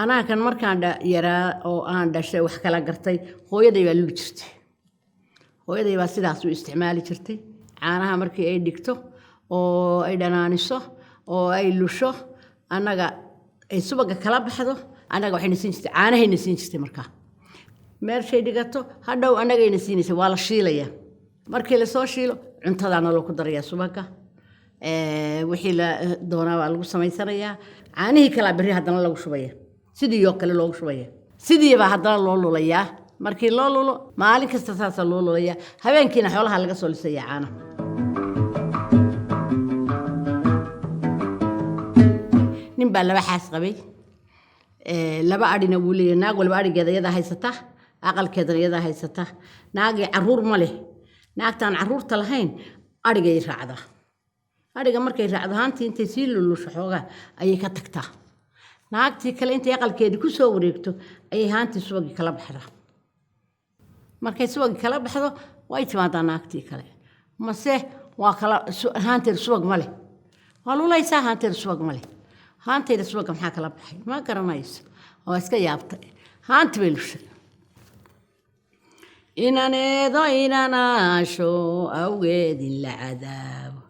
Caanaha kan markaan yaraa oo aan dhashay wax kala gartay, hooyaday baa luli jirtay. Hooyaday baa sidaas u isticmaali jirtay caanaha. Markii ay dhigto oo ay dhanaaniso oo ay lusho, annaga ay subaga kala baxdo, annaga waxayna siin jirtay caanahayna siin jirtay. Markaa meeshay dhigato hadhow annagayna siinaysa. Waa la shiilayaa. Markii lasoo shiilo, cuntadaana loo ku darayaa subaga. Wixii la doonaa baa lagu samaysanayaa. Caanihii kalaa berri haddana lagu shubaya, sidii oo kale loogu shubaya, sidii baa haddana loo lulayaa. Markii loo lulo, maalin kasta saasaa loo lulayaa. Habeenkiina xoolaha laga soo lisayaa caanaha. Nin baa laba xaas qabay. Laba adhina wuu leeyahay. Naag walba adhigeeda iyadaa haysata, aqalkeedana iyadaa haysata. Naagii caruur ma leh. Naagtaan caruurta lahayn adhigay raacdaa. Adhiga markay raacdo, haantii intay sii lulusho xoogaa ayay ka tagtaa. Naagtii kale intay aqalkeedii ku soo wareegto ayay haantii subagii kala baxdaa. Markay subagii kala baxdo, way timaadaa naagtii kale, mase waa kala haanteeda subag ma leh. Waa lulaysaa, haanteeda subag ma leh. Haantayda subaga maxaa kala baxay? Ma garanayso, waa iska yaabtay. Haanti bay lushay. Inaneedo inanaasho awgeed in la cadaabo,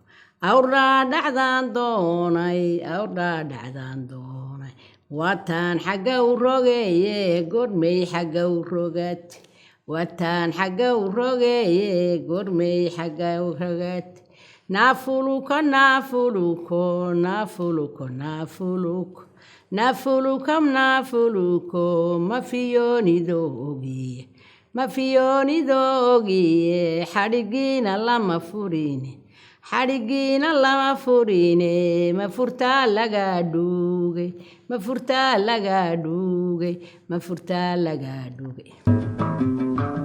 awrdhaa dhacdaan doonay, awrdhaa dhacdaan doonay, wataan xagga u rogeeye, gormey xagga u rogat, wataan xagga u rogeeye, gormey xagga u rogat, naafuluko, naafuluko, naafuluko, naafuluko, naafuluko, naafuluko, mafiyoonido ogiye, mafiyoonido ogiye, xadhigiina lama furine, xadhigiina lama furine, ma furtaa laga dhuugay, ma furtaa laga dhuugay, ma furtaa laga dhuugay.